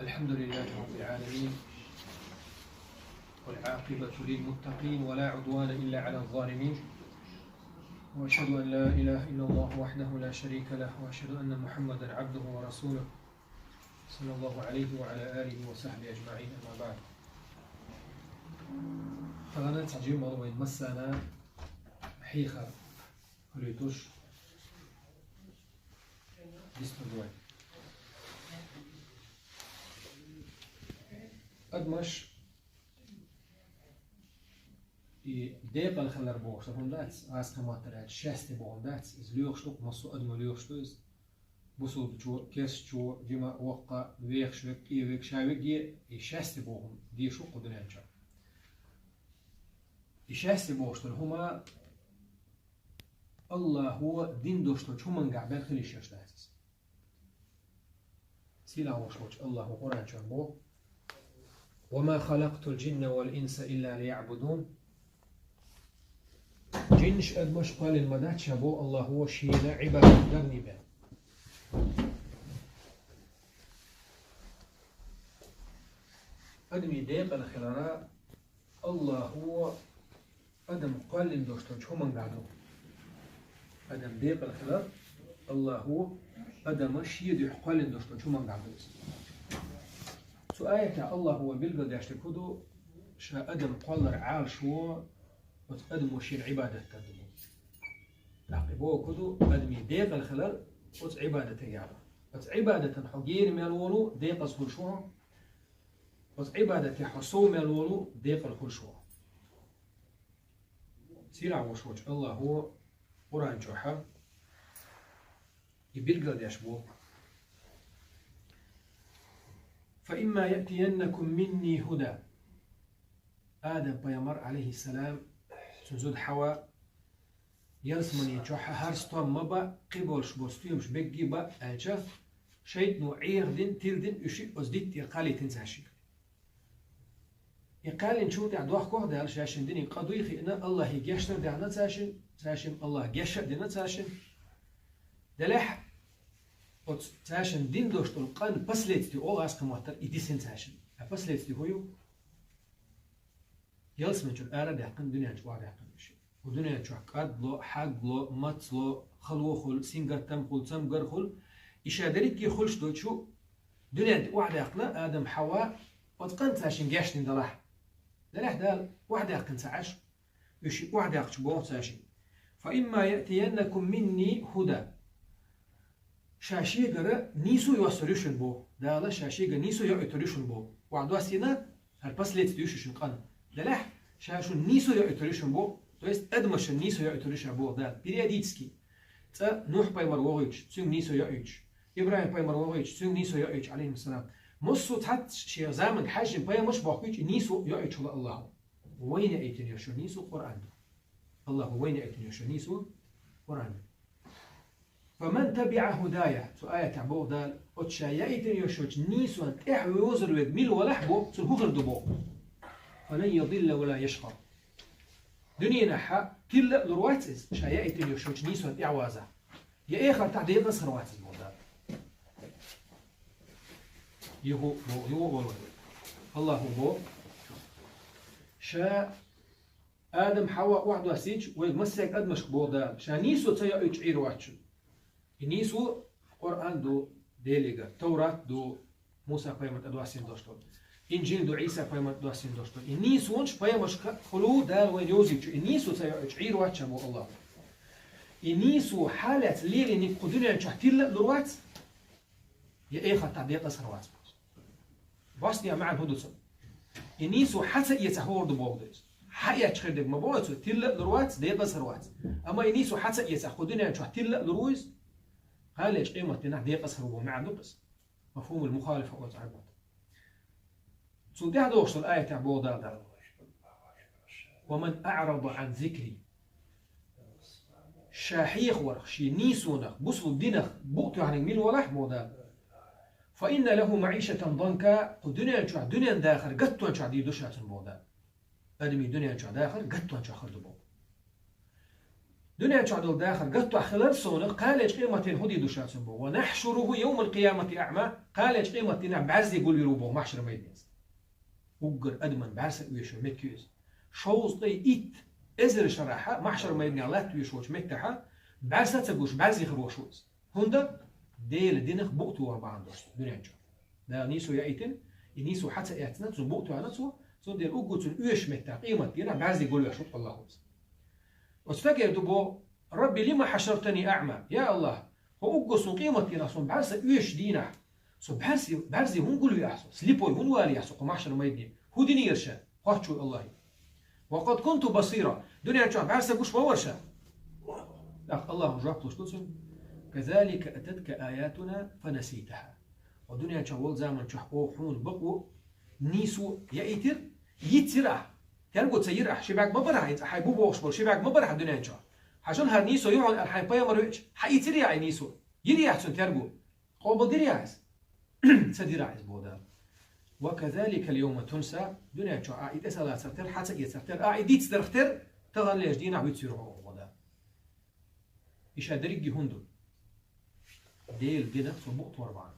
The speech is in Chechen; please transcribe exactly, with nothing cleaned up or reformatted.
الحمد لله رب العالمين، والعاقبة للمتقين، ولا عدوان إلا على الظالمين، وأشهد أن لا إله إلا الله وحده لا شريك له، وأشهد أن محمدا عبده ورسوله، صلى الله عليه وعلى آله وصحبه أجمعين، أما بعد. Тахана цхьа жимма вайн массана хьийхар хулийтуш дистан дуай. Адамаш и декъал хилар бохуш хӀума дац, аз кхаматтар аьлча, счастье боху дац, иза лоьхуш ду, массо а адамо лоьхуш ду иза. Бусулбачо, керстачо, жима, воккха, вехаш верг, къе верг, ша верг, и счастье боху хӀума дешаш ву кху дуьнен чу. И счастье бохуш долу хӀума Аллахо дина долуш долчу хӀумангахь бен хила йиш йолуш дац иза. Сийлахь волуш волчу Аллахо Къуръан чохь боху: «وما خلقت الجن والإنس إلا ليعبدون». Жинаш, адамаш кхоьллина ма дац ша, боху Аллахо, шена Ӏибадат дарна бен. Адамийн декъала хилара Аллахо адам кхоьллина долуш долчу хӀумангахь ду. Адам декъала хилар Аллахо адама шен дуьхьа кхоьллина долуш долчу хӀумангахь ду иза. Цу аятехь Аллахо вайна билгалдеш дерг хӀун ду, ша адам кхоллар Ӏалашо, оцу адамо шена Ӏибадат дан ду. ТӀаккха и боху хӀун ду, адамийн декъала хилар оцу Ӏибадатегахь ду. Оцу Ӏибадатан хьо гена мел волу декъаза хуьлуш ву хьо, оцу Ӏибадатехь хьо сов мел волу декъала хуьлуш ву хьо. Сийлахь волуш волчу Аллахо Къуръан чохь и билгалдеш боху: «فإما يأتينكم مني هدى». Адам-пайхамар, Ӏалайхиссалам, цуьнан зуда Хьава, ялсаманин чохь хӀара стом ма бан, кхин болуш болу стоьмаш бегги бан аьлча, шайтано Ӏехадина, тиладина уьш оцу дитта тӀера кхалийтина цаьршиъ. И кхаьллинчул тӀаьхьа дохко а даьлла, шаьшшинна диниг къа дуй хиъна, Аллахе гечдар а даьхна цаьршинна, цаьршинна Аллаха геч а дина цаьршинна. Делахь оцу цаьршинна дина долуш долу къан последствие олу аз кхаматтар и дисина цаьршинна. А последствие хӀун ю? Ялсаманин чуьра ара а даьккхина, дуьнен чу охьадаьккхина уьш. Кху дуьнен чохь кӀадло, хьагло, мацло, хало хуьлу, сингаттам хуьлу, цамгар хуьлу, и ша дерриге хуьлуш долчу дуьнен тӀе охьадаьккхина Адам, Хьава, оцу къан цаьршинна гечдина делахь. Делахь Дала охьадаьккхина ца Ӏаш, уьш охьадаьккхича боху цаьршинна: «فإما يأتينكم مني هدى». Ша шегара нийсо йоссур ю шуна боху. Дала ша шегара нийсо йоуьйтур ю шуна боху. Охьадоссийна, хӀара последствие ю шу шуна къан. Делахь, ша шуна нийсо йоуьйтур ю шуна боху. То есть адамашна нийсо йоуьйтур ю ша боху Дала. Периодически. Цкъа Нухь-пайхамар вогӀуьйтуш, цуьнга нийсо йоуьйтуш. ИбрахӀим-пайхамар вогӀуьйтуш, цуьнга нийсо йоуьйтуш, Ӏалайхиссалам. Массо а цхьацца шен заманга хьаьжжина пайхамарш бохкуьйтуш, и нийсо йоуьйтуш хилла Аллахо. Вайна яийтина йолуш йолу нийсо Къуръан ду. Аллахо вайна яийтина йолуш йолу нийсо Къуръан ду. «فمن تبع هداي», цу аятехь боху Дала, оцу ша яийтина йолуш йолчу нийсонна тӀаьхьа вевзар верг мила валахь боху, цунна хӀун хир ду боху. «فلن يضل ولا يشقى». Дуьненахь тилла а лур вац иза, ша яийтина йолуш йолчу нийсонна тӀаьхьа вазахь. Я эхартахь декъаза хир вац иза боху Дала. Юху боху, юху боху. Аллахо боху. Ша Адам, Хьава охьадоссийча, вайга массаьрга адамашка боху Дала, ша нийсо ца йоуьйтуш Ӏийр вац шуна. И нийсо Къуръан ду Делигара, Таврат ду, Муса-пайхамар тӀедоссийна долуш долу. Инжил ду, Ӏийса-пайхамар тӀедоссийна долуш долу. И нийсонаш пайхамаршка хуьлу Дала вайна йовзийча, и нийсо ца йоуьйтуш Ӏийр вац ша боху Аллахо. И нийсо хьалаьцна лелийниг кху дуьнен чохь тилла а лур вац, я эхартахь декъаза хир вац боху. Босния маьӀна хӀун ду цуьнан? И нийсо хьа ца эцахь хӀора ду боху иза. Хьа эцча хир дерг ма боху цо, тилла а лур вац, декъаза хир вац. Амма и нийсо хьа ца эцахь, кху дуьнен чохь тилла а лур ву иза, кхана лечу къематдийнахь декъаза хир ву боху маьӀна ду иза. Мафхумул мухалифа оцу Ӏарбат. Цунна тӀаьхьа догӀуш долу аятехь боху Дала: «ومن أعرض عن ذكري». Ша хьехаварх, шен нийсонах, бусулба динах букъ тоьхнарг мила валахь боху Дала. «فإن له معيشة ضنكا», кху дуьнен чохь дуьнен дахар гаттон чохь дийр ду ша цунна боху Дала. Адамийн дуьнен чохь дахар гаттон чохь хир ду боху. Дуьнен чохь долу дахар гатта хилар суна, кхалечу къематдийнахь хӀун дийр ду ша цунна боху. «Ва нахьшуруху йовмал къиямати аъма», кхалечу къематдийнахь бӀаьрзе гулвийр ву боху махьшар майданца. Уггар адаман бӀаьрса оьшуш меттиг ю иза. Шовзткъе итт эзар шарахь махьшар майданехь латта вуьйш волчу меттехь, бӀаьрса а ца гуш, бӀаьрзе хир волуш ву иза. ХӀунда? Делан динах букъ тоьхна бахьана долуш цо дуьнен чохь. Дала нийсо яийтина, и нийсо хьа ца эцна, цунна букъ тоьхна цо, цундела уггар цунна оьшучу меттехь къематдийнахь бӀаьрзе гулвеш ву АллахӀ иза. Оцу стаге ду боху: «Рабби, лима хьашартани аъма?» Я АллахӀ, хьо уггар суна къематдийнахь суна бӀаьрса оьшучу дийнахь, со бӀаьрзе, бӀаьрзе хӀунда гулви ахь со? Слепой хӀунда вали ахь со кху махьшар майдане? ХӀун динера ша? Хоттуш ву АллахӀе. «Ва къад кунту басира». Дуьнен чохь бӀаьрса гуш ма вара ша. ТӀаккха АллахӀа жоп луш ду цунна: «Казалика ататка аятуна фанаситаха». Хьо дуьнен чохь волу заман чохь оха хьуна бакъо, нийсо яийтира, йицйира ахь. Терго ца йира ахь, ши бӀаьрг ма бара ахь, хьайн бу бохуш болу ши бӀаьрг ма бара ахь дуьнен чохь. Хьажал, хӀара нийсо ю хьуна аьлла хьайн пайхамар веача, хьаийцира ахь и нийсо? Йира ахь цунна терго? Къобалдира ахь иза? Ца дира ахь иза, боху Дала. «Ва казаликал йовма тунса», дуьнен чохь ахь и тӀе ца лацар тера, хьа ца эцар тера, ахь и дицдарх тера, таханлерчу дийнахь вицвийр ву хьо, боху Дала. И ша дерриге хӀунда ду? Делан динах цо букъ тоьхна бахьана.